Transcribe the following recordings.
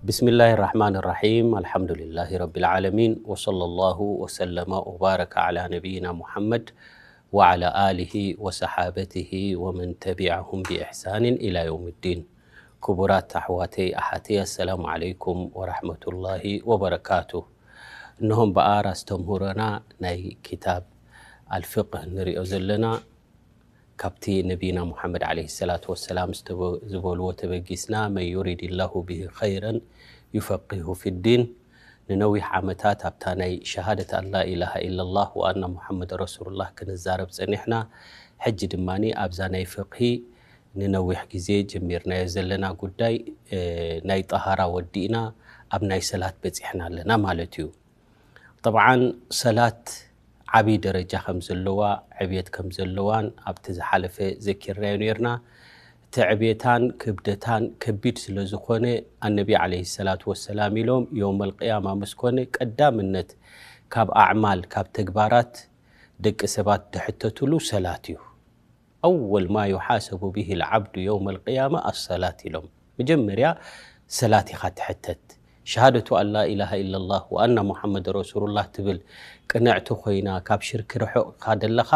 بسم الله الرحمن الرحيم. الحمد لله رب العالمين. وصلى الله وسلم وبارك على نبينا محمد وعلى آله وصحابته ومن تبعهم بإحسان إلى يوم الدين. ክቡራት ኣሕዋተይ ኣሓተይ፣ ኣሰላሙ ዓለይኩም ወራሕመቱላሂ ወበረካቱ። እነሆም በኣር ኣስተምህሮና ናይ ኪታብ ኣልፍቅህ ንሪኦ ዘለና። ካብቲ ነቢና ሙሓመድ ዓለይሂ ሰላቱ ወሰላም ዝተበ-፣ ዝበልዎ ተበጊስና፣ መን ዩሪድ ላሁ ብሂ ኸይረን ዩፈቂሁ ፊዲን። ንነዊሕ ዓመታት ኣብታ ናይ ሸሃደት ኣን ላ ኢላሃ ኢለላህ ወኣና ሙሓመድ ረሱሉላህ ክንዛረብ ጸኒሕና። ሕጂ ድማ ኣብዛ ናይ ፍቅሂ ንነዊሕ ግዜ ጀሚርናዮ ዘለና ጉዳይ፣ እ፣ ናይ ጠሃራ ወዲእና ኣብ ናይ ሰላት በጺሕና ኣለና ማለት እዩ። ጠብዓን ሰላት ዓብዪ ደረጃ ከም ዘለዋ፣ ዕብየት ከም ዘለዋን ኣብቲ ዝሓለፈ ዘኪርናዮ ነይርና። እቲ ዕብየታን ክብደታን ከቢድ ስለ ዝኾነ፣ ኣነቢ ዓለይሂ ሰላቱ ወሰላም ኢሎም፣ የውመል ቅያማ ምስ ኮነ ቀዳምነት ካብ ኣዕማል፣ ካብ ተግባራት ደቂ ሰባት ዝሕተትሉ ሰላት እዩ። ኣወል ማ ዩሓሰቡ ብሂ ልዓብዱ የውመል ቅያማ ኣሰላት ኢሎም። መጀመርያ ሰላት ኢኻ ትሕተት። ሸሃደቱ ኣን ላ ኢላሃ ኢለላህ ወኣና ሙሓመድ ረሱሉላህ ትብል ቅንዕቲ ኮይና፣ ካብ ሽርኪ ርሑቕ ኢኻ ደለኻ።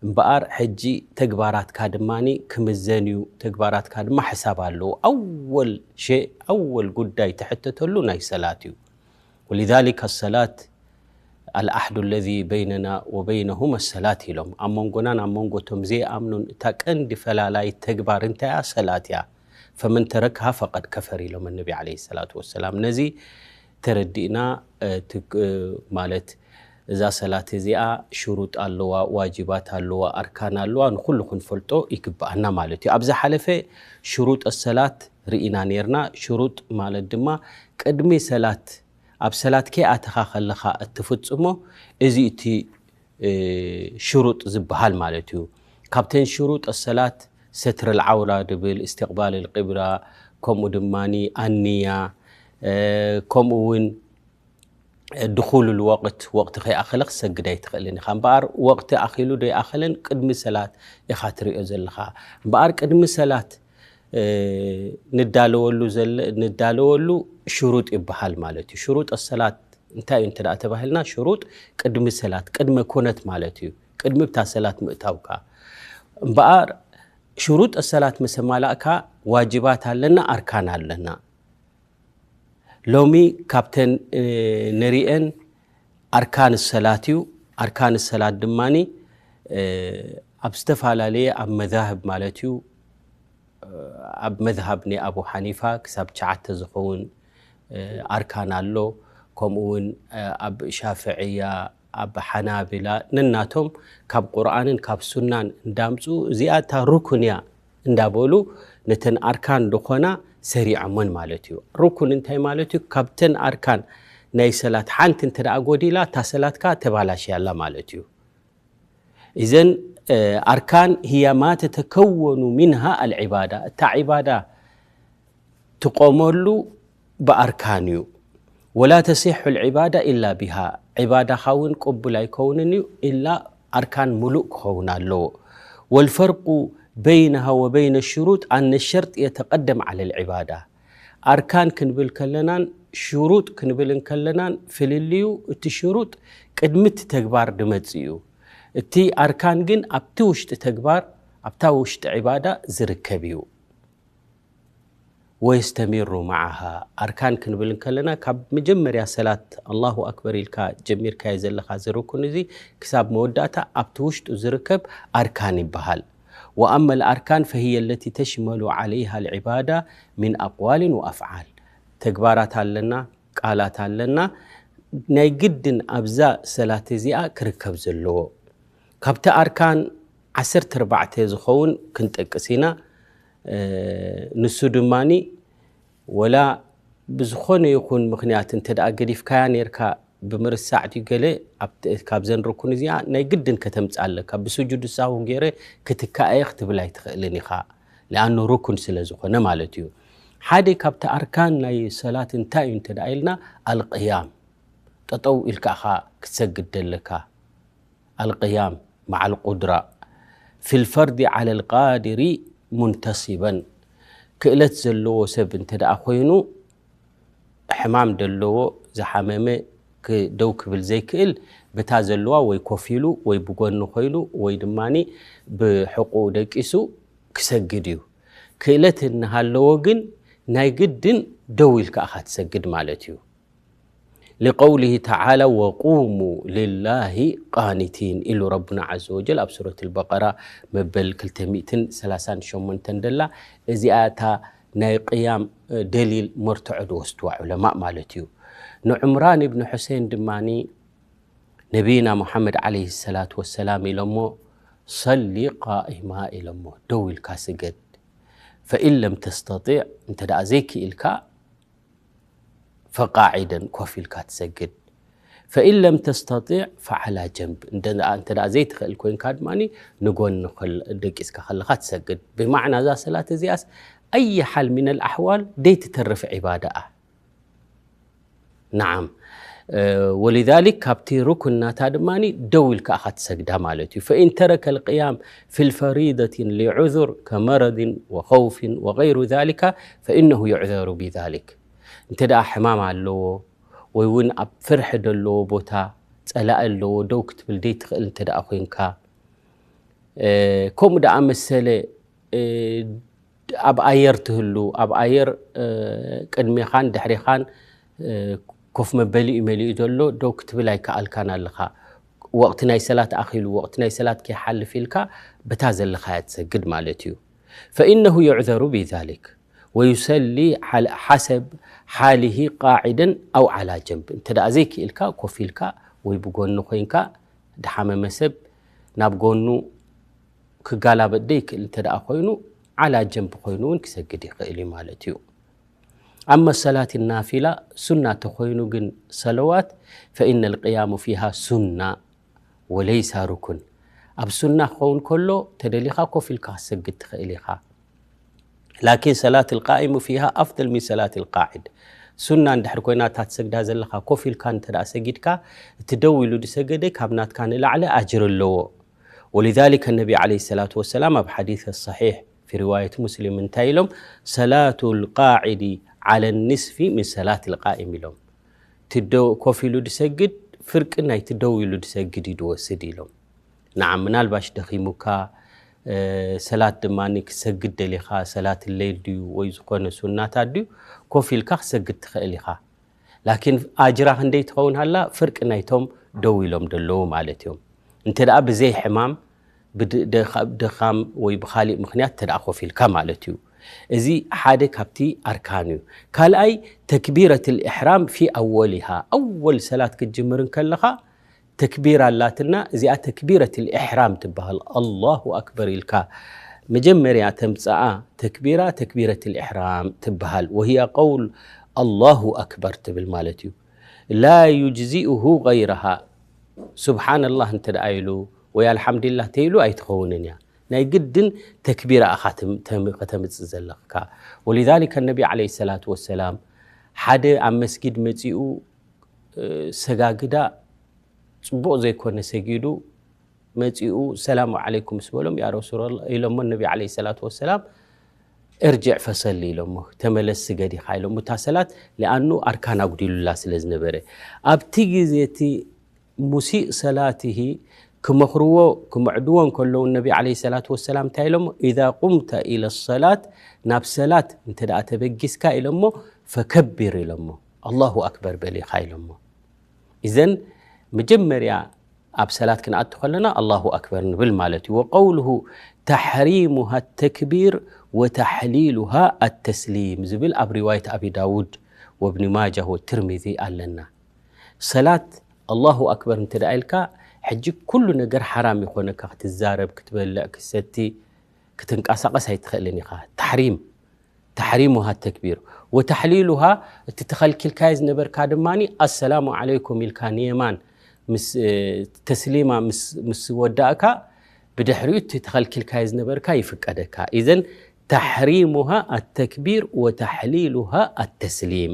እምበኣር ሕጂ ተግባራትካ ድማ ክምዘን እዩ። ተግባራትካ ድማ ሕሳብ ኣለዎ። ኣወል ሸ-፣ ኣወል ጉዳይ ትሕተተሉ ናይ ሰላት እዩ። ወሊዛሊከ ሰላት ኣልዓህዱ ለዚ በይነና ወበይነሁም ኣሰላት ኢሎም። ኣብ መንጎናን ኣብ መንጎ እቶም ዘይኣምኑን እታ ቀንዲ ፈላላይት ተግባር እንታይ እያ? ሰላት እያ። ፈመን ተረክሃ ፈቀድ ከፈር ኢሎም ነቢ ዓለይሂ ሰላቱ ወሰላም። ነዚ ተረዲእና፣ እ፣ ትግ-፣ እ፣ ማለት እዛ ሰላት እዚኣ ሽሩጥ ኣለዋ፣ ዋጅባት ኣለዋ፣ ኣርካን ኣለዋ፣ ንኹሉ ክንፈልጦ ይግብኣና ማለት እዩ። ኣብ ዝሓለፈ ሽሩጥ ሰላት ርኢና ነይርና። ሽሩጥ ማለት ድማ ቅድሚ ሰላት፣ ኣብ ሰላት ከይኣተኻ ከለኻ እትፍጽሞ፣ እዚ እቲ፣ እ፣ ሽሩጥ ዝበሃል ማለት እዩ። ካብተን ሽሩጥ ሰላት ሰትር ልዓውራ ድብል፣ እስትቅባል ልቂብላ፣ ከምኡ ድማ ኣንያ፣ እ፣ ከምኡ እውን ድኹል ልወቅት፣ ወቅቲ ከይኣኸለ ክትሰግድ ኣይትኽእልን ኢኻ። እምበኣር ወቅቲ ኣኺሉ ዶ ኣይኣኸለን ቅድሚ ሰላት ኢኻ ትሪኦ ዘለኻ። እምበኣር ቅድሚ ሰላት፣ እ፣ ንዳለወሉ ዘለ-፣ ንዳለወሉ ሽሩጥ ይበሃል ማለት እዩ። ሽሩጥ ሰላት እንታይ እዩ እንተ ደኣ ተባሂልና፣ ሽሩጥ ቅድሚ ሰላት፣ ቅድመ ኮነት ማለት እዩ። ቅድሚ ብታ ሰላት ምእታውካ። እምበኣር ሽሩጥ ሰላት ምስ ኣማላእካ ዋጅባት ኣለና፣ ኣርካን ኣለና። ሎሚ ካብተን፣ እ፣ ንሪኤን ኣርካን ሰላት እዩ። ኣርካን ሰላት ድማኒ፣ እ፣ ኣብ ዝተፈላለየ፣ ኣብ መዛህብ ማለት እዩ፣ እ፣ ኣብ መዝሃብ ናይ ኣቡ ሓኒፋ ክሳብ ትሽዓተ ዝኸውን፣ እ፣ ኣርካን ኣሎ። ከምኡ እውን፣ እ፣ ኣብ ሻፍዕያ፣ ኣብ ሓናብላ ነናቶም ካብ ቁርኣንን ካብ ሱናን እንዳምፁ፣ እዚኣ እታ ሩክን እያ እንዳበሉ ነተን ኣርካን ዝኾና ሰሪዖመን ማለት እዩ። ሩኩን እንታይ ማለት እዩ? ካብተን ኣርካን ናይ ሰላት ሓንቲ እንተ ደኣ ጎዲላ፣ እታ ሰላትካ ተባላሽያ ኣላ ማለት እዩ። ኢዘን፣ እ፣ ኣርካን ህያ ማ ተተከወኑ ሚንሃ ኣልዒባዳ፣ እታ ዒባዳ ትቆመሉ ብኣርካን እዩ። ወላ ተሲሑ ልዒባዳ ኢላ ቢሃ፣ ዒባዳኻ እውን ቅቡል ኣይከውንን እዩ ኢላ ኣርካን ሙሉእ ክኸውን ኣለዎ። ወልፈርቁ በይነሃ ወበይነ ሽሩጥ ኣነ ሸርጥ የተቀደም ዓለ ልዒባዳ። ኣርካን ክንብል ከለናን ሽሩጥ ክንብል እንከለናን ፍልልዩ፣ እቲ ሽሩጥ ቅድሚ እቲ ተግባር ድመጽእ እዩ። እቲ ኣርካን ግን ኣብቲ ውሽጢ ተግባር፣ ኣብታ ውሽጢ ዒባዳ ዝርከብ እዩ። ወየስተሚሩ መዓሃ፣ ኣርካን ክንብል እንከለና፣ ካብ መጀመርያ ሰላት ኣላሁ ኣክበር ኢልካ ጀሚርካዮ ዘለኻ እዚ ርኩን እዚ ክሳብ መወዳእታ ኣብቲ ውሽጡ ዝርከብ ኣርካን ይበሃል። ወኣመል ኣርካን ፈህየ ለቲ ተሽመሉ ዓለይሃ ልዒባዳ ሚን ኣቅዋልን ወኣፍዓል። ተግባራት ኣለና፣ ቃላት ኣለና። ናይ ግድን ኣብዛ ሰላት እዚኣ ክርከብ ዘለዎ። ካብቲ ኣርካን ዓሰርተ ኣርባዕተ ዝኸውን ክንጠቅስ ኢና። እ፣ ንሱ ድማኒ፣ ወላ ብዝኾነ ይኹን ምኽንያት እንተ ደኣ ገዲፍካያ ነይርካ፣ ብምርሳዕ ድዩ ገለ፣ ኣብ፣ ካብዘን ርኩን እዚኣ ናይ ግድን ከተምጽእ ኣለካ። ብስጁድ ሳሁ ገይረ ክትካእ እየ ክትብል ኣይትኽእልን ኢኻ። ለኣኑ ርኩን ስለ ዝኾነ ማለት እዩ። ሓደ ካብቲ ኣርካን ናይ ሰላት እንታይ እዩ እንተ ደኣ ኢልና፣ ኣልቅያም፣ ጠጠው ኢልካ ኢኻ ክትሰግድ ደለካ። ኣልቅያም መዓል ቁድራ ፊል ፈርዲ ዓለ ልቃድሪ ሙንተሲበን፣ ክእለት ዘለዎ ሰብ እንተ ደኣ ኮይኑ፣ ሕማም ደለዎ ዝሓመመ ደው ክብል ዘይክእል፣ በታ ዘለዋ ወይ ኮፍ ኢሉ ወይ ብጎኒ ኮይኑ ወይ ድማ ብሕቁ ደቂሱ ክሰግድ እዩ። ክእለት እናሃለዎ ግን ናይ ግድን ደው ኢልካ ኢኻ ትሰግድ ማለት እዩ። لقوله تعالى وقوموا لله قانتين ኢሉ ረቡና عز وجل ኣብ ሱረት البقرة መበል ክልተ ሚእትን ሰላሳን ሸሞንተን ደላ። እዚኣ እታ ናይ ቅያም ደሊል መርትዖ ዝወስድዋ ዑለማእ ማለት እዩ። ንዕምራን እብን ሑሴን ድማ ነቢይና ሙሓመድ ዓለይሂ ሰላቱ ወሰላም ኢሎሞ ሰሊ ቃኢማ ኢሎሞ፣ ደው ኢልካ ስገድ። ፈኢን ለም ተስተጢዕ፣ እንተ ደኣ ዘይክኢልካ ፈቃዒደን፣ ኮፍ ኢልካ ትሰግድ። ፈኢን ለም ተስተጢዕ ፈዓላ ጀንብ፣ እንተ ደኣ ዘይትኽእል ኮይንካ ድማ ንጎኒ ደቂስካ ከለኻ ትሰግድ። ብማዕና እዛ ሰላት እዚኣስ ኣይ ሓል ሚነል ኣሕዋል ደይትተርፍ ዒባዳኣ። نعم. ولذلك ካብቲ ሩክን ናታ ድማ ደው ኢልካ ኢኻ ትሰግዳ ማለት እዩ። فإن ترك القيام في الفريضة لعذر كمرض وخوف وغير ذلك فإنه يعذر بذلك. እንተ ደኣ ሕማም ኣለዎ ወይ እውን ኣብ ፍርሒ ዘለዎ ቦታ ጸላኢ ኣለዎ ደው ክትብል ደይትኽእል እንተ ደኣ ኮይንካ ከምኡ ደኣ መሰለ ኣብ ኣየር ትህሉ፣ ኣብ ኣየር ቅድሜኻን ድሕሬኻን ኮፍ መበሊኡ መሊኡ ዘሎ ደው ክትብል ኣይከኣልካን ኣለኻ። ወቕቲ ናይ ሰላት ኣኺሉ፣ ወቕቲ ናይ ሰላት ከይሓልፍ ኢልካ በታ ዘለኻያ ትሰግድ ማለት እዩ። فإنه يعذر بذلك ويصلي حسب حاله قاعدا أو على جنب. እንተ ደኣ ዘይክኢልካ ኮፍ ኢልካ ወይ ብጎኒ ኮይንካ ድሓመመ ሰብ ናብ ጎኑ ክጋላበጥ ደይክእል እንተ ደኣ ኮይኑ ዓላ ጀንብ ኮይኑ እውን ክሰግድ ይኽእል እዩ ማለት እዩ። ኣመ ሰላት ናፊላ ሱና ተኮይኑ ግን ሰለዋት ፈኢነ ልቅያሙ ፊሃ ሱና ወለይሳ ሩኩን። ኣብ ሱና ክኸውን ከሎ ተደሊኻ ኮፍ ኢልካ ክትሰግድ ትኽእል ኢኻ። ላኪን ሰላት ልቃኢሙ ፊሃ ኣፍደል ሚን ሰላት ልቃዒድ። ሱና እንድሕር ኮይና እታ ትሰግዳ ዘለኻ ኮፍ ኢልካ እንተ ደኣ ሰጊድካ እቲ ደው ኢሉ ዝሰገደ ካብ ናትካ ንላዕሊ ኣጅር ኣለዎ። ولذلك النبي عليه الصلاة والسلام ኣብ ሓዲث صحيح في رواية مسلم እንታይ ኢሎም ሰላቱ ልቃዒዲ على النصف من ሰላት ልቃኢም ኢሎም። እቲ ኮፍ ኢሉ ዝሰግድ ፍርቂ ናይ እቲ ደው ኢሉ ዝሰግድ እዩ ዝወስድ ኢሎም። ንዓም ምናልባሽ ደኺሙካ ሰላት ድማ ክሰግድ ደሊኻ ሰላት ለይል ድዩ ወይ ዝኾነ ሱናታት ድዩ ኮፍ ኢልካ ክሰግድ ትኽእል ኢኻ። ላኪን ኣጅራ ክንደይ ትኸውን ሃላ ፍርቂ ናይቶም ደው ኢሎም ደለዉ ማለት እዮም። እንተ ደኣ ብዘይ ሕማም ድኻም ወይ ብኻሊእ ምኽንያት እንተ ደኣ ኮፍ ኢልካ ማለት እዩ። እዚ ሓደ ካብቲ ኣርካን እዩ። ካልኣይ ተክቢረት ልእሕራም ፊ ኣወሊሃ፣ ኣወል ሰላት ክትጅምር እንከለኻ ተክቢር ኣላትና። እዚኣ ተክቢረት ልእሕራም ትበሃል። ኣላሁ ኣክበር ኢልካ መጀመርያ ተምፅኣ ተክቢራ ተክቢረት ልእሕራም ትበሃል። ወህያ ቀውል ኣላሁ ኣክበር ትብል ማለት እዩ። ላ ዩጅዚኡሁ ገይረሃ። ሱብሓነላህ እንተ ደኣ ኢሉ ወይ ኣልሓምዱሊላህ ተይሉ ኣይትኸውንን እያ። ናይ ግድን ተክቢራ ኢኻ ከተምፅእ ዘለካ። ወሊዛሊከ ነቢ ዓለይሂ ሰላቱ ወሰላም ሓደ ኣብ መስጊድ መፂኡ ሰጋግዳ ፅቡቕ ዘይኮነ ሰጊዱ መፂኡ ሰላሙ ዓለይኩም ምስ በሎም ያ ረሱላላህ ኢሎሞ ነቢ ዓለይሂ ሰላቱ ወሰላም እርጅዕ ፈሰሊ ኢሎሞ ተመለስ ስገድ ኢኻ ኢሎሞ እታ ሰላት ሊኣኑ ኣርካን ኣጉዲሉላ ስለ ዝነበረ ኣብቲ ግዜ እቲ ሙሲእ ሰላትሂ ክመኽርዎ ክምዕድዎ እንከለዉ ነቢ ዓለይሂ ሰላቱ ወሰላም እንታይ ኢሎሞ ኢዛ ቁምተ ኢለ ሰላት ናብ ሰላት እንተ ደኣ ተበጊስካ ኢሎሞ ፈከቢር ኢሎሞ ኣላሁ ኣክበር በል ኢኻ ኢሎሞ። ኢዘን መጀመርያ ኣብ ሰላት ክንኣቱ ከለና ኣላሁ ኣክበር ንብል ማለት እዩ። ወቀውሉሁ ተሕሪሙሃ ተክቢር ወተሕሊሉሃ ኣተስሊም ዝብል ኣብ ሪዋየት ኣቢ ዳውድ ወብኒ ማጃ ወትርሚዚ ኣለና። ሰላት ኣላሁ ኣክበር እንተ ደኣ ኢልካ ሕጂ ኩሉ ነገር ሓራም ይኾነካ። ክትዛረብ፣ ክትበልዕ፣ ክትሰቲ፣ ክትንቀሳቐስ ኣይትኽእልን ኢኻ። ተሕሪም ተሕሪሙሃ ተክቢር ወተሕሊሉሃ እቲ ተኸልኪልካዮ ዝነበርካ ድማ ኣሰላሙ ዓለይኩም ኢልካ ንየማን ተስሊማ ምስ ወዳእካ ብድሕሪኡ እቲ ተኸልኪልካዮ ዝነበርካ ይፍቀደካ። ኢዘን ተሕሪሙሃ ኣተክቢር ወተሕሊሉሃ ኣተስሊም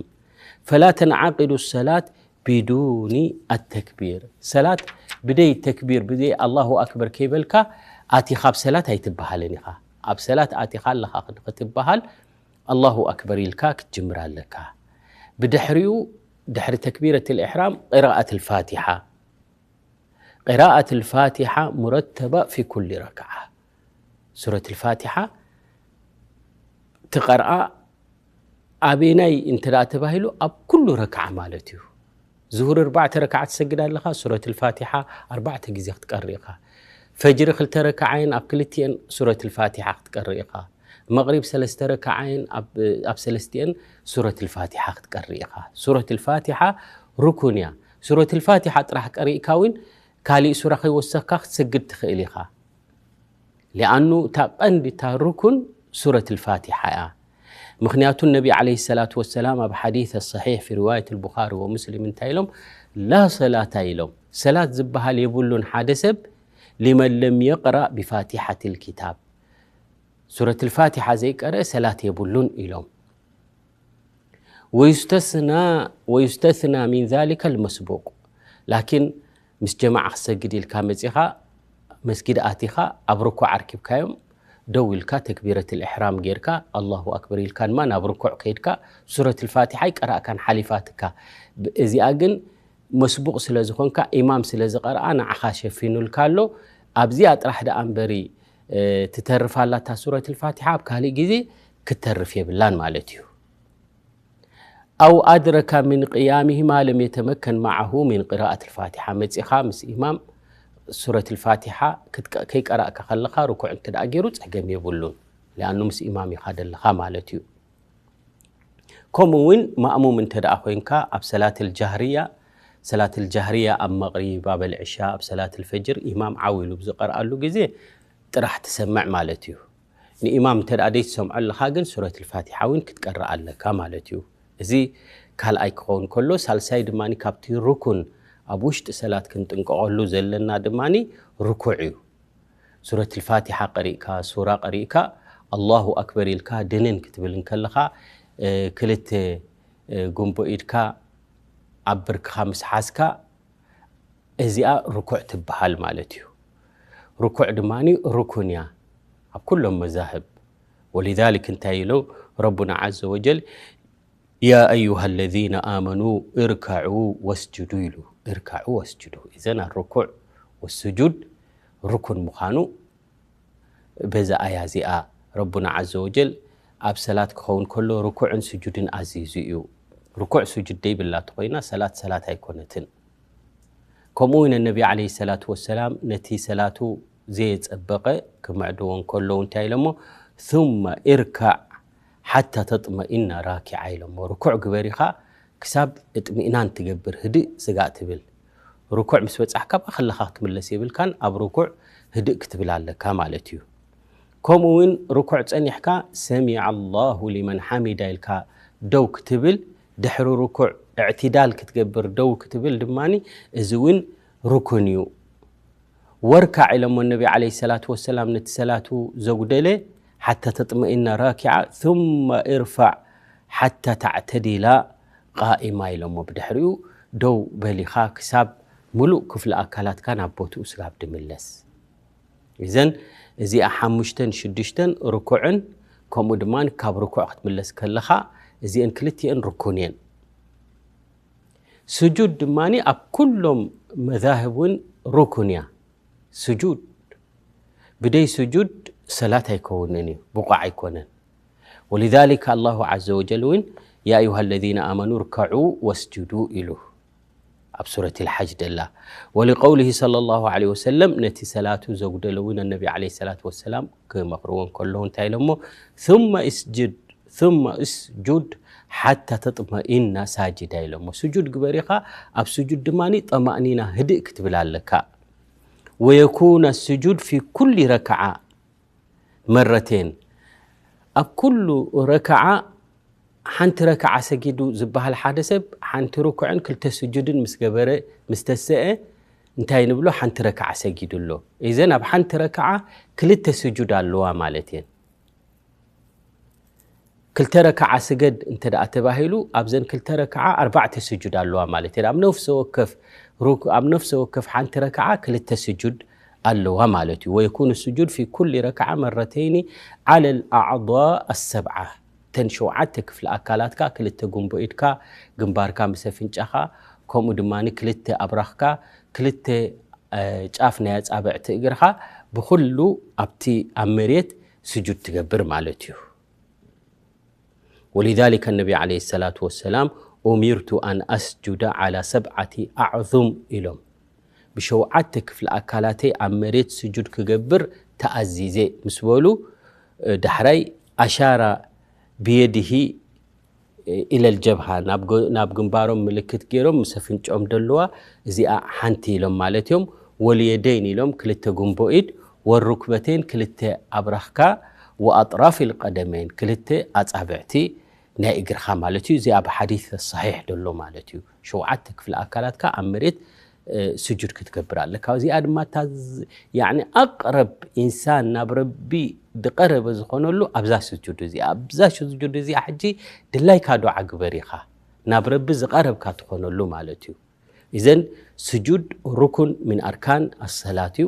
ፈላ ተንዓቂዱ ሰላት ቢዱኒ ኣተክቢር ሰላት ብደይ ተክቢር ብደይ ኣላሁ ኣክበር ከይበልካ ኣቲኻ ኣብ ሰላት ኣይትበሃልን ኢኻ። ኣብ ሰላት ኣቲኻ ኣለኻ ክትበሃል ኣላሁ ኣክበር ኢልካ ክትጅምር ኣለካ። ብድሕሪኡ ድሕሪ ተክቢረት ልእሕራም ቅራኣት ልፋቲሓ። ቅራኣት ልፋቲሓ ሙረተባ ፊ ኩል ረክዓ። ሱረት ልፋቲሓ ትቐርኣ ኣበናይ እንተ ደኣ ተባሂሉ ኣብ ኩሉ ረክዓ ማለት እዩ። ዙሁር ኣርባዕተ ረክዓ ትሰግድ ኣለኻ፣ ሱረት ልፋቲሓ ኣርባዕተ ግዜ ክትቀሪ ኢኻ። ፈጅሪ ክልተ ረክዓየን ኣብ ክልቲኤን ሱረት ልፋቲሓ ክትቀሪ ኢኻ። መቕሪብ ሰለስተ ረክዓየን ኣብ ሰለስቲኤን ሱረት ልፋቲሓ ክትቀሪ ኢኻ። ሱረት ልፋቲሓ ርኩን እያ። ሱረት ልፋቲሓ ጥራሕ ቀሪእካ እውን ካሊእ ሱራ ከይወሰኽካ ክትሰግድ ትኽእል ኢኻ። ሊኣኑ እታ ቀንዲ እታ ርኩን ሱረት ልፋቲሓ እያ። ምኽንያቱ ነቢ ዓለይሂ ሰላቱ ወሰላም ኣብ ሓዲስ ሰሒሕ ፊ ሪዋየት ልቡኻሪ ወሙስሊም እንታይ ኢሎም? ላ ሰላታ ኢሎም፣ ሰላት ዝበሃል የብሉን ሓደ ሰብ ሊመን ለም የቕራእ ብፋቲሓት ልኪታብ፣ ሱረት ልፋቲሓ ዘይቀረአ ሰላት የብሉን ኢሎም። ወዩስተስና ሚን ዛሊከ ልመስቡቅ። ላኪን ምስ ጀማዓ ክሰግድ ኢልካ መጺኻ መስጊድ ኣቲኻ ኣብ ርኩዕ ኣርኪብካዮም ደው ኢልካ ተክቢረት ልእሕራም ጌርካ ኣላሁ ኣክበር ኢልካ ድማ ናብ ርኩዕ ከይድካ ሱረት ልፋቲሓ ኣይቀራእካን ሓሊፋትካ። እዚኣ ግን መስቡቕ ስለ ዝኾንካ ኢማም ስለ ዝቐርኣ ንዓኻ ሸፊኑልካ ኣሎ። ኣብዚኣ ጥራሕ ደኣ እምበሪ ትተርፍ ኣላታ ሱረት ልፋቲሓ ኣብ ካልእ ግዜ ክትተርፍ የብላን ማለት እዩ። ኣው ኣድረካ ምን ቅያሚሂ ማ ለም የተመከን መዓሁ ምን ቅራኣት ልፋቲሓ። መጺኻ ምስ ኢማም ሱረት ልፋቲሓ ከይቀራእካ ከለኻ ርኩዕ እንተ ደኣ ገይሩ ጸገም የብሉን። ሊኣኑ ምስ ኢማም ኢኻ ደለኻ ማለት እዩ። ከምኡ እውን ማእሙም እንተ ደኣ ኮይንካ ኣብ ሰላት ልጃህርያ፣ ሰላት ልጃህርያ ኣብ መቕሪብ፣ ኣብ ልዕሻ፣ ኣብ ሰላት ልፈጅር ኢማም ዓው ኢሉ ብዝቐርኣሉ ግዜ ጥራሕ ትሰምዕ ማለት እዩ። ንኢማም እንተ ደኣ ደይትሰምዖ ኣለኻ ግን ሱረት ልፋቲሓ እውን ክትቀርእ ኣለካ ማለት እዩ። እዚ ካልኣይ ክኸውን ከሎ፣ ሳልሳይ ድማ ካብቲ ርኩን ኣብ ውሽጢ ሰላት ክንጥንቀቐሉ ዘለና ድማ ርኩዕ እዩ። ሱረት ልፋቲሓ ቀሪእካ፣ ሱራ ቀሪእካ ኣላሁ ኣክበር ኢልካ ድንን ክትብል እንከለኻ ክልተ ጉንቦ ኢድካ ኣብ ብርክኻ ምስ ሓዝካ እዚኣ ርኩዕ ትበሃል ማለት እዩ። ርኩዕ ድማ ርኩን እያ ኣብ ኩሎም መዛህብ። ወሊዛሊክ እንታይ ኢሉ ረቡና ዓዘ ወጀል ያ ኣዩሃ ለዚነ ኣመኑ እርካዑ ወስጁዱ ኢሉ። እርካዑ ወስጁዱ። እዘን ኣርኩዕ ወስጁድ ርኩን ምዃኑ በዛ ኣያ እዚኣ ረቡና ዓዘ ወጀል ኣብ ሰላት ክኸውን ከሎ ርኩዕን ስጁድን ኣዚዙ እዩ። ርኩዕ ስጁድ ደይብላ ተኾይና ሰላት ሰላት ኣይኮነትን። ከምኡ እውን ነቢ ዓለይሂ ሰላቱ ወሰላም ነቲ ሰላቱ ዘየጸበቐ ክምዕድዎ እንከለዉ እንታይ ኢሎሞ? ثم اركع حتى تطمئن راكعا ኢሎሞ። ርኩዕ ግበር ኢኻ ክሳብ እጥሚእናን ትገብር፣ ህድእ ስጋእ ትብል። ርኩዕ ምስ በጻሕካ ብኣ ከለኻ ክትምለስ የብልካን፣ ኣብ ርኩዕ ህድእ ክትብል ኣለካ ማለት እዩ። ከምኡ እውን ርኩዕ ጸኒሕካ ሰሚዐ ኣላሁ ሊመን ሓሚዳ ኢልካ ደው ክትብል፣ ድሕሪ ርኩዕ እዕቲዳል ክትገብር ደው ክትብል ድማ እዚ እውን ርኩን እዩ። ወርካዕ ኢሎሞ ነቢ ዓለይሂ ሰላቱ ወሰላም ነቲ ሰላቱ ዘጉደለ ሓታ ተጥመኢና ራኪዓ ثم ارفع حتى تعتدل قائما ኢሎሞ። ብድሕሪኡ ደው በሊኻ ክሳብ ምሉእ ክፍሊ ኣካላትካ ናብ ቦትኡ ስጋብ ድምለስ። እዘን እዚኣ ሓሙሽተን ሽዱሽተን ርኩዕን ከምኡ ድማ ካብ ርኩዕ ክትምለስ ከለኻ እዚአን ክልቲአን ርኩን እየን። ስጁድ ድማ ኣብ ኩሎም መዛህብ እውን ርኩን እያ። ስጁድ ብደይ ስጁድ ሰላት ኣይከውንን እዩ፣ ብቑዕ ኣይኮነን። ወሊዛሊከ ኣላሁ ዓዘ ወጀል እውን ያ ኣዩሃ ለዚነ ኣመኑ ርከዑ ወስጁዱ ኢሉ ኣብ ሱረት ልሓጅ ደላ። ወሊቀውሊሂ ሰለላሁ ዓለይሂ ወሰለም ነቲ ሰላቱ ዘጉደለ እውን ነቢ ዓለይሂ ሰላቱ ወሰላም ክመኽርዎ እንከለዉ እንታይ ኢሎሞ? ثم اسجد ثم اسجد حتى تطمئن ساجدا ኢሎሞ። ስጁድ ግበር ኢኻ፣ ኣብ ስጁድ ድማ ጠማእኒና ህድእ ክትብል ኣለካ። ወየኩነ ስጁድ ፊ ኩሊ ረክዓ መረቴን፣ ኣብ ኩሉ ረክዓ ሓንቲ ረክዓ ሰጊዱ ዝበሃል ሓደ ሰብ ሓንቲ ርኩዕን ክልተ ስጁድን ምስ ገበረ ምስ ተሰአ እንታይ ንብሎ? ሓንቲ ረክዓ ሰጊዱ ኣሎ። ኢዘን ኣብ ሓንቲ ረክዓ ክልተ ስጁድ ኣለዋ ማለት እየን። ክልተ ረክዓ ስገድ እንተ ደኣ ተባሂሉ ኣብዘን ክልተ ረክዓ ኣርባዕተ ስጁድ ኣለዋ ማለት እየን። ኣብ ነፍሰ ወከፍ ሩክ ኣብ ነፍሰ ወከፍ ሓንቲ ረክዓ ክልተ ስጁድ ኣለዋ ማለት እዩ። ወየኩኑ ስጁድ ፊ ኩሊ ረክዓ መረተይኒ ዓለ ልኣዕضاء ኣሰብዓ። እተን ሸውዓተ ክፍሊ ኣካላትካ፣ ክልተ ጉንቦ ኢድካ፣ ግንባርካ ምስ ኣፍንጫኻ፣ ከምኡ ድማ ክልተ ኣብራኽካ፣ ክልተ እ፣ ጫፍ ናይ ኣጻብዕቲ እግርኻ ብኹሉ ኣብቲ ኣብ መሬት ስጁድ ትገብር ማለት እዩ። ولذلك النبي عليه الصلاة والسلام أمرت أن أسجد على سبعة أعظم ኢሎም። ብሸውዓተ ክፍሊ ኣካላተይ ኣብ መሬት ስጁድ ክገብር ተኣዚዘ ምስ በሉ፣ እ፣ ዳሕራይ أشار بيده إلى الجبهة ናብ ገ-፣ ናብ ግንባሮም ምልክት ገይሮም ምስ ኣፍንጭኦም ደለዋ እዚኣ ሓንቲ ኢሎም ማለት እዮም። واليدين ኢሎም ክልተ ጉንቦ ኢድ፣ والركبتين ክልተ ኣብራኽካ، وأطراف القدمين ክልተ ኣጻብዕቲ ናይ እግርኻ ማለት እዩ። እዚ ኣብ ሓዲስ ሰሒሕ ደሎ ማለት እዩ። ሸውዓተ ክፍሊ ኣካላትካ ኣብ መሬት እ፣ ስጁድ ክትገብር ኣለካ። እዚኣ ድማ እታ ዝ-፣ ያዕኒ ኣቕረብ ኢንሳን ናብ ረቢ ዝቐረበ ዝኾነሉ ኣብዛ ስጁድ እዚኣ። ኣብዛ ስጁድ እዚኣ ሕጂ ድላይካ ዱዓ ግበር ኢኻ። ናብ ረቢ ዝቐረብካ ትኾነሉ ማለት እዩ። እዘን ስጁድ ሩኩን ምን ኣርካን ኣሰላት እዩ።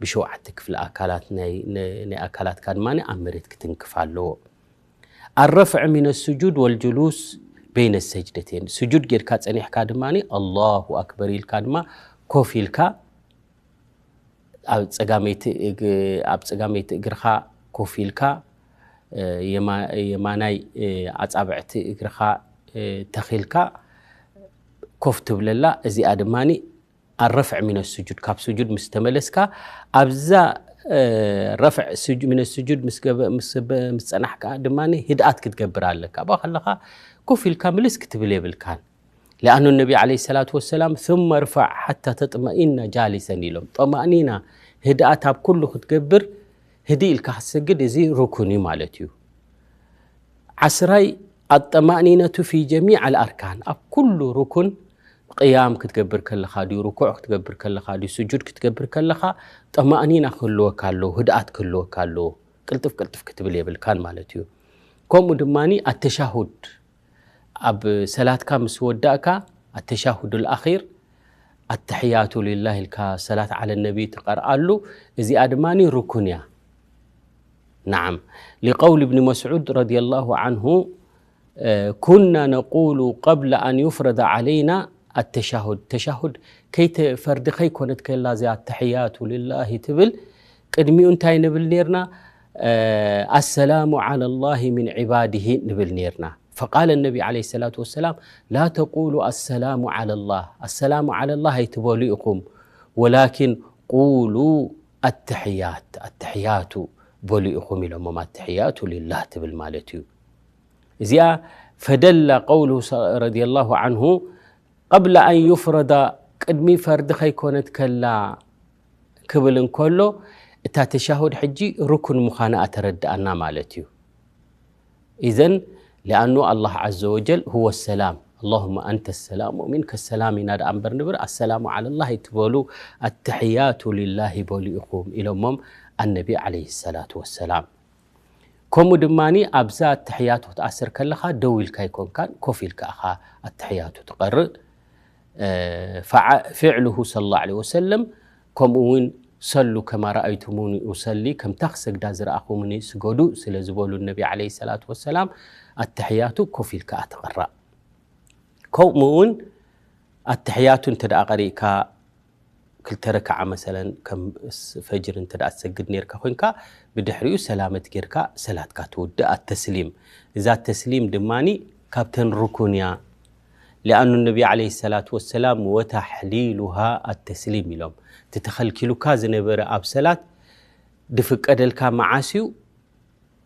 ብሸውዓተ ክፍሊ ኣካላት ናይ፣ ነ-፣ ናይ ኣካላትካ ድማ ኣብ መሬት ክትንክፍ ኣለዎ። الرفع من السجود والجلوس بين السجدتين ስጁድ ጌርካ ጸኒሕካ ድማ ኣላሁ ኣክበር ኢልካ ድማ ኮፍ ኢልካ ኣብ ጸጋመይቲ እግ-፣ ኣብ ጸጋመይቲ እግርኻ ኮፍ ኢልካ፣ እ፣ የማ-፣ የማናይ፣ እ፣ ኣጻብዕቲ እግርኻ፣ እ፣ ተኺልካ ኮፍ ትብለላ። እዚኣ ድማ الرفع من السجود ካብ ስጁድ ምስ ተመለስካ ኣብዛ፣ እ፣ ረፍዕ ስጁ-፣ من السجود ምስ ገበ-፣ ምስ በ-፣ ምስ ጸናሕካ ድማ ህድኣት ክትገብር ኣለካ። ኣብኣ ከለኻ ኮፍ ኢልካ ምልስ ክትብል የብልካን። لأن النبي عليه الصلاة والسلام ثم ارفع حتى تطمئن جالسا ኢሎም። ጠማእኒና ህድኣት ኣብ ኩሉ ክትገብር ህድእ ኢልካ ክትሰግድ እዚ ሩኩን እዩ ማለት እዩ። ዓስራይ الطمأنينة في جميع الأركان ኣብ ኩሉ ሩኩን ቅያም ክትገብር ከለኻ ድዩ፣ ርኩዕ ክትገብር ከለኻ ድዩ፣ ስጁድ ክትገብር ከለኻ ጠማእኒና ክህልወካ ኣለዎ፣ ህድኣት ክህልወካ ኣለዎ። ቅልጥፍ ቅልጥፍ ክትብል የብልካን ማለት እዩ። ከምኡ ድማ ኣተሻሁድ ኣብ ሰላትካ ምስ ወዳእካ ኣተሻሁድ الأخير التحيات لله ኢልካ ሰላት على النبي ትቀርኣሉ። እዚኣ ድማ ሩኩን እያ። نعم. لقول ابن مسعود رضي الله عنه، እ፣ كنا نقول قبل أن يفرض علينا التشهد ተሻሁድ ከይተ-፣ ፈርዲ ከይኮነት ከላ እዚኣ التحيات لله ትብል ቅድሚኡ እንታይ ንብል ኔርና? እ፣ السلام على الله من عباده ንብል ኔርና። فقال النبي عليه الصلاة والسلام لا تقولوا السلام على الله السلام على الله ኣይትበሉ ኢኹም ولكن قولوا التحيات التحيات በሉ ኢኹም ኢሎሞም። التحيات لله ትብል ማለት እዩ። እዚኣ فدل قوله ص-، رضي الله عنه قبل أن يفرض ቅድሚ ፈርዲ ከይኮነት ከላ ክብል እንከሎ እታ ተሻሁድ ሕጂ ሩኩን ምዃና ኣተረድኣና ማለት እዩ። إذن لأنه الله عز وجل هو السلام اللهم أنت السلام ومنك السلام ኢና ደኣ እምበር ንብር السلام على الله ኣይትበሉ التحيات لله በሉ ኢኹም ኢሎሞም النبي عليه الصلاة والسلام። ከምኡ ድማ ኣብዛ ኣተሕያቱ ክትኣስር ከለኻ ደው ኢልካ ኣይኮንካን፣ ኮፍ ኢልካ ኢኻ ኣተሕያቱ ትቐርእ። እ፣ ፈዓ-፣ ፊዕሉሁ ሰለላሁ ዐለይሂ ወሰለም፣ ከምኡ እውን ሰሉ ከማ ረኣይቱሙኒ ኡሰሊ፣ ከምታ ክሰግዳ ዝረኣኹምኒ ስገዱ ስለ ዝበሉ ነቢ ዐለይሂ ሰላቱ ወሰላም፣ ኣተሕያቱ ኮፍ ኢልካ ትቕራእ። ከምኡ እውን ኣተሕያቱ እንተ ደኣ ቀሪእካ፣ ክልተ ረክዓ መሰለን ከም ስ-፣ ፈጅር እንተ ደኣ ትሰግድ ኔርካ ኮይንካ፣ ብድሕሪኡ ሰላመት ጌርካ ሰላትካ ትውድእ። ኣተስሊም፣ እዛ ተስሊም ድማኒ ካብተን ሩኩን እያ። ሊኣኑ ነቢ ዐለይሂ ሰላቱ ወሰላም፣ "ወተሕሊሉሃ ኣተስሊም" ኢሎም። እቲ ተኸልኪሉካ ዝነበረ ኣብ ሰላት ድፍቀደልካ መዓስ እዩ?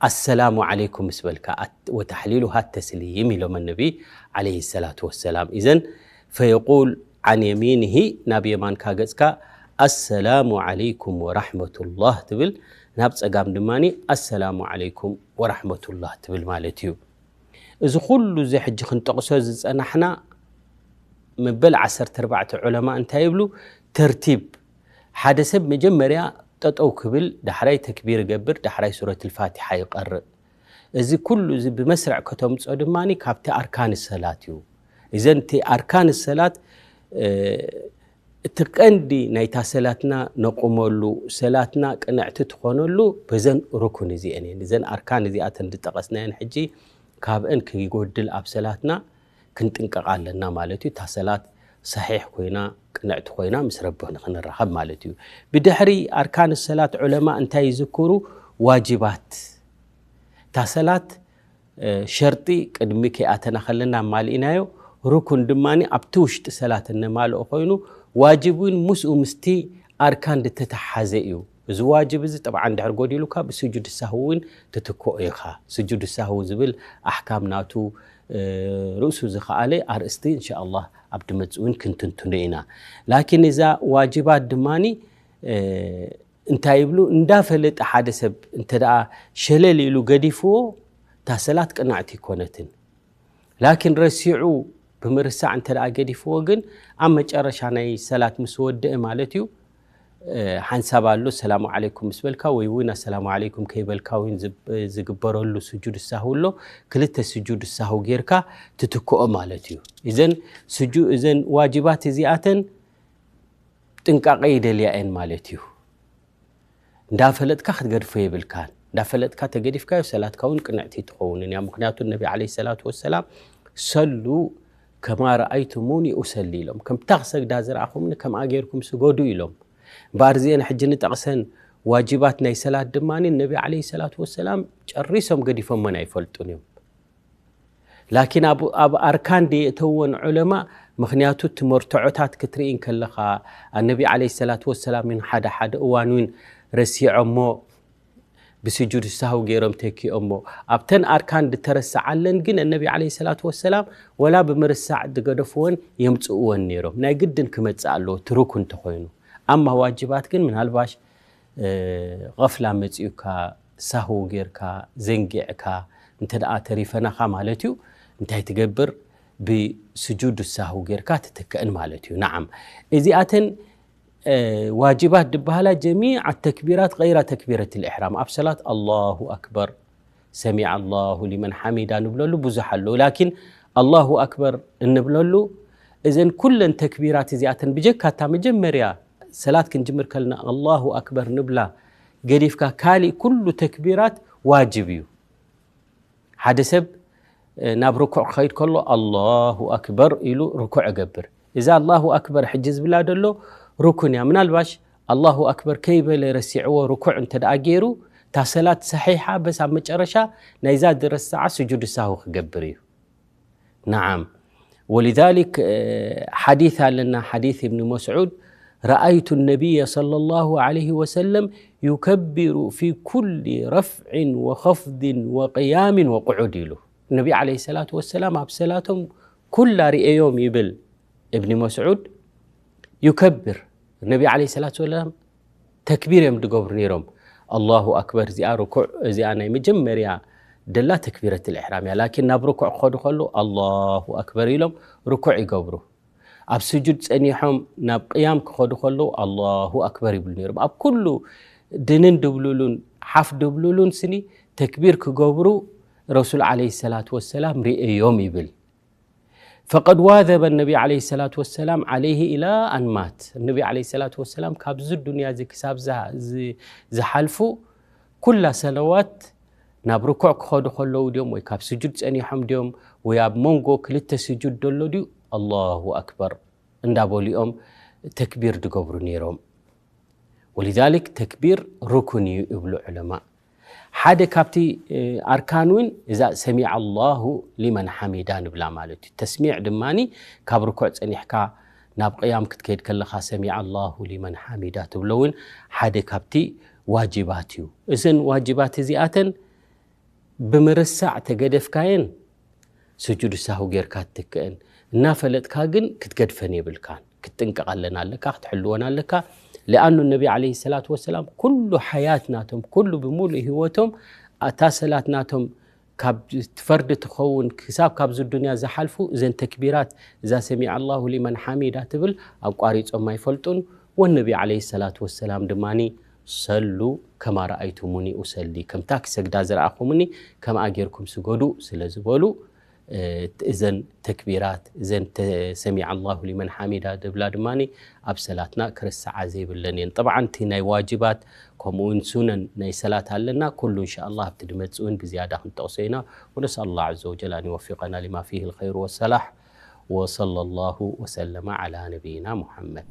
ኣሰላሙ ዓለይኩም ምስ በልካ፣ ኣት-፣ ወተሕሊሉሃ ተስሊም ኢሎም ነቢ ዓለይሂ ሰላቱ ወሰላም። ኢዘን ፈየቁል ዓን የሚኒሂ፣ ናብ የማንካ ገጽካ፣ ኣሰላሙ ዓለይኩም ወራሕመቱላህ ትብል፣ ናብ ጸጋም ድማኒ፣ ኣሰላሙ ዓለይኩም ወራሕመቱላህ ትብል ማለት እዩ። እዚ ኩሉ እዚ ሕጂ ክንጠቕሶ ዝጸናሕና መበል ዓሰርተ ኣርባዕተ ዑለማ እንታይ ይብሉ? ተርቲብ፣ ሓደ ሰብ መጀመርያ ጠጠው ክብል፣ ዳሕራይ ተክቢር ይገብር፣ ዳሕራይ ሱረቱል ፋቲሓ ይቐርእ። እዚ ኩሉ እዚ ብመስርዕ ከተምጾ ድማኒ ካብቲ ኣርካን ሰላት እዩ። እዘን እቲ ኣርካን ሰላት፣ እ፣ እቲ ቀንዲ ናይታ ሰላትና ነቁመሉ፣ ሰላትና ቅንዕቲ ትኾነሉ በዘን ሩኩን እዚአን እየን። እዘን ኣርካን እዚኣተን ዝጠቐስናየን ሕጂ ካብአን ክይጎድል ኣብ ሰላትና ክንጥንቀቕ ኣለና ማለት እዩ። እታ ሰላት ሰሒሕ ኮይና ቅንዕቲ ኮይና ምስ ረቢ ንክንራኸብ ማለት እዩ። ብድሕሪ ኣርካን ሰላት ዑለማ እንታይ ይዝክሩ? ዋጅባት እታ ሰላት ሸርጢ ቅድሚ ከይኣተና ከለና ኣማሊእናዮ፣ ርኩን ድማ ኣብቲ ውሽጢ ሰላት እነማልኦ ኮይኑ ዋጅብ እውን ምስኡ ምስቲ ኣርካን ዝተተሓዘ እዩ። እዚ ዋጅብ እዚ ጠብዓ እንድሕር ጎዲሉካ ብስጁድ ሳህው እውን ትትክኦ ኢኻ። ስጁድ ሳህው ዝብል ኣሕካም ናቱ ርእሱ ዝኸኣለ ኣርእስቲ እንሻ ኣላህ ኣብ ድመፅ እውን ክንትንትኖ ኢና። ላኪን እዛ ዋጅባት ድማኒ እንታይ ይብሉ እንዳፈለጠ ሓደ ሰብ እንተ ደኣ ሸለል ኢሉ ገዲፍዎ እታ ሰላት ቅንዕቲ ይኮነትን። ላኪን ረሲዑ ብምርሳዕ እንተ ደኣ ገዲፍዎ ግን ኣብ መጨረሻ ናይ ሰላት ምስ ወደአ ማለት እዩ ሓንሳብ ኣሎ ሰላሙ ዓለይኩም ምስ በልካ ወይ እውን ኣሰላሙ ዓለይኩም ከይበልካ እውን ዝግበረሉ ስጁድ ሳሁ ኣሎ። ክልተ ስጁድ ሳሁ ጌርካ ትትክኦ ማለት እዩ። እዘን ዋጅባት እዚኣተን ጥንቃቐ ይደልያ እየን ማለት እዩ። እንዳፈለጥካ ክትገድፎ የብልካን። እንዳፈለጥካ ተገዲፍካዮ ሰላትካ እውን ቅንዕቲ ትኸውንን እያ። ምክንያቱ ነቢ ዓለይሂ ሰላቱ ወሰላም ሰሉ ከማ ረኣይቱሙኒ ኡሰሊ ኢሎም፣ ከምታ ክሰግዳ ዝረኣኹምኒ ከምኣ ጌርኩም ስገዱ ኢሎም። እምበኣር እዚአን ሕጂ ንጠቕሰን ዋጅባት ናይ ሰላት ድማ ነቢ ዓለይሂ ሰላቱ ወሰላም ጨሪሶም ገዲፎመን ኣይፈልጡን እዮም። ላኪን ኣብ ኣርካን ደየእተወን ዑለማ፣ ምክንያቱ እቲ መርትዖታት ክትርኢ እንከለኻ ኣነቢ ዓለይሂ ሰላቱ ወሰላም ን ሓደ ሓደ እዋን እውን ረሲዖሞ ብስጁድ ሳሁ ገይሮም ተኪኦሞ። ኣብተን ኣርካን ዝተረስዓለን ግን ኣነቢ ዓለይሂ ሰላቱ ወሰላም ወላ ብምርሳዕ ዝገደፍወን የምፅእወን ነይሮም። ናይ ግድን ክመፅእ ኣለዎ እቲ ርኩን እንተኾይኑ። ኣማ ዋጅባት ግን ምናልባሽ غፍላ መፂኡካ ሳሁ ጌርካ ዘንጊዕካ እንተ ደኣ ተሪፈናኻ ማለት እዩ። እንታይ ትገብር? ብስጁድ ሳሁ ጌርካ ትትክእን ማለት እዩ። ነዓም እዚኣተን ዋጅባት ዝበሃላ ጀሚዓ ተክቢራት غይራ ተክቢረት ልእሕራም ኣብ ሰላት ኣላሁ ኣክበር ሰሚዐ ኣላሁ ሊመን ሓሚዳ ንብለሉ ብዙሕ ኣለዉ። ላኪን ኣላሁ ኣክበር እንብለሉ እዘን ኩለን ተክቢራት እዚኣተን ብጀካ እታ መጀመርያ ሰላት ክንጅምር ከለና ኣላሁ ኣክበር ንብላ ገዲፍካ ካሊእ ኩሉ ተክቢራት ዋጅብ እዩ። ሓደ ሰብ ናብ ርኩዕ ክኸይድ ከሎ ኣላሁ ኣክበር ኢሉ ርኩዕ እገብር። እዛ ኣላሁ ኣክበር ሕጂ ዝብላ ዘሎ ርኩን እያ። ምናልባሽ ኣላሁ ኣክበር ከይበለ ረሲዕዎ ርኩዕ እንተ ደኣ ገይሩ እታ ሰላት ሰሒሓ በስ ኣብ መጨረሻ ናይዛ ዝረስዓ ስጁድ ሳሁ ክገብር እዩ። ነዓም ወሊዛሊክ ሓዲት ኣለና ሓዲት እብኒ መስዑድ ረኣይቱ ነቢየ ሰለላሁ ዓለይሂ ወሰለም ዩከቢሩ ፊ ኩሊ ረፍዕን ወኸፍድን ወቅያምን ወቅዑድ ኢሉ። ነቢ ዓለይሂ ሰላቱ ወሰላም ኣብ ሰላቶም ኩላ ርእዮም ይብል እብኒ መስዑድ። ዩከብር ነቢ ዓለይሂ ሰላቱ ወሰላም ተክቢር እዮም ዝገብሩ ነይሮም። ኣላሁ ኣክበር እዚኣ ርኩዕ እዚኣ ናይ መጀመርያ ደላ ተክቢረት ልእሕራም እያ። ላኪን ናብ ርኩዕ ክኸዱ ከለዉ ኣላሁ ኣክበር ኢሎም ርኩዕ ይገብሩ። ኣብ ስጁድ ጸኒሖም ናብ ቅያም ክኸዱ ከለዉ ኣላሁ ኣክበር ይብሉ ነይሮም። ኣብ ኩሉ ድንን ድብሉሉን ሓፍ ድብሉሉን ስኒ ተክቢር ክገብሩ ረሱል ዓለይሂ ሰላቱ ወሰላም ርእዮም ይብል። ፈቀድ ዋዘበ ነቢ ዓለይሂ ሰላቱ ወሰላም ዓለይሂ ኢላ ኣን ማት። ነቢ ዓለይሂ ሰላቱ ወሰላም ካብዚ ዱንያ እዚ ክሳብ ዝሓልፉ ኩላ ሰለዋት ናብ ርኩዕ ክኸዱ ከለዉ ድዮም ወይ ካብ ስጁድ ጸኒሖም ድዮም ወይ ኣብ መንጎ ክልተ ስጁድ ደሎ ድዩ ኣላሁ ኣክበር እንዳበሉ እዮም ተክቢር ዝገብሩ ነይሮም። ወሊዛሊክ ተክቢር ሩኩን እዩ ይብሉ ዑለማ። ሓደ ካብቲ ኣርካን እውን እዛ ሰሚዐ ኣላሁ ሊመን ሓሚዳ ንብላ ማለት እዩ። ተስሚዕ ድማ ካብ ርኩዕ ጸኒሕካ ናብ ቅያም ክትከይድ ከለኻ ሰሚዐ ኣላሁ ሊመን ሓሚዳ ትብሎ እውን ሓደ ካብቲ ዋጅባት እዩ። እዘን ዋጅባት እዚኣተን ብምርሳዕ ተገደፍካየን ስጁድ ሳሁ ጌርካ ትትክእን። እናፈለጥካ ግን ክትገድፈን የብልካን። ክትጥንቀቐለን ኣለካ፣ ክትሕልወን ኣለካ። ሊኣኑ ነቢ ዓለይሂ ሰላቱ ወሰላም ኩሉ ሓያት ናቶም፣ ኩሉ ብምሉእ ህይወቶም ኣታ ሰላት ናቶም ካብ ፈርዲ ትኸውን ክሳብ ካብዚ ዱንያ ዝሓልፉ እዘን ተክቢራት እዛ ሰሚዐ ኣላሁ ሊመን ሓሚዳ ትብል ኣቋሪጾም ኣይፈልጡን። ወነቢ ዓለይሂ ሰላቱ ወሰላም ድማኒ ሰሉ ከማ ረኣይቱሙኒ ኡሰሊ፣ ከምታ ክሰግዳ ዝረኣኹምኒ ከምኣ ጌርኩም ስገዱ ስለ ዝበሉ እዘን ተክቢራት እዘን ሰሚዐ ኣላሁ ሊመን ሓሚዳ ዝብላ ድማ ኣብ ሰላትና ክርስዓ ዘይብለን እየን። ጠብዓን እቲ ናይ ዋጅባት ከምኡውን ሱነን ናይ ሰላት ኣለና። ኩሉ እንሻ ኣላህ ኣብቲ ድመጽእ እውን ብዝያዳ ክንጠቕሶ ኢና። ونسأل الله عز وجل أن يوفقنا لما فيه الخير والصلاح. وصلى الله وسلم على نبينا محمد.